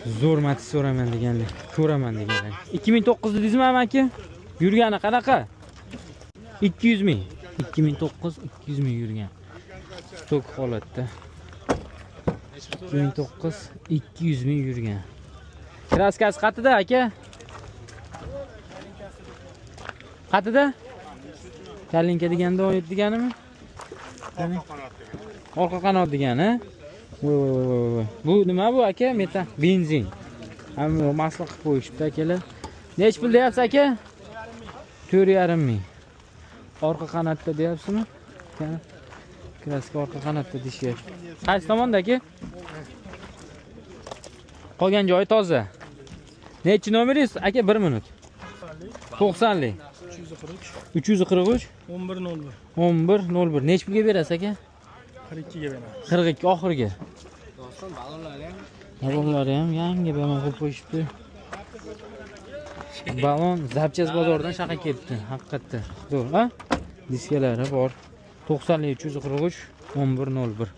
Zo'r Matiz so'raman deganlar, ko'raman deganlar. 2009 dedingizmi, amaki? Yurgani qanaqa? 200 ming. 2009, 200 ming yurgan. Stok holatda. 2009, 200 ming yurgan. Kraskasi qatida, aka? Qatida? Kalinka deganda 17 deganimi? Orqa qanot degani. Voy voy voy voy voy. Bu nima bu, aka? Metan, benzin. Hamma masla qilib qo'yishibdi, akalar. Nech pul deyapsiz, aka? 4,5 ming. Orqa qanotda deyapsizmi? Qani? Kraska orqa qanotda deyishyapti. Qaysi tomonda, aka? Qolgan joyi toza. Nechi nomeringiz, aka? 1 minut. 90lik. 343 343 1101. 1101. Nech pulga berasiz, aka? 42 ga beramiz. 42 oxirgi. Balonlari ham yangi balon qo'yib qo'yishibdi. Balon zapchast bozoridan shaqa kelibdi, haqiqatda. Zo'r, ha? Diskalari bor. 90lik 343 1101.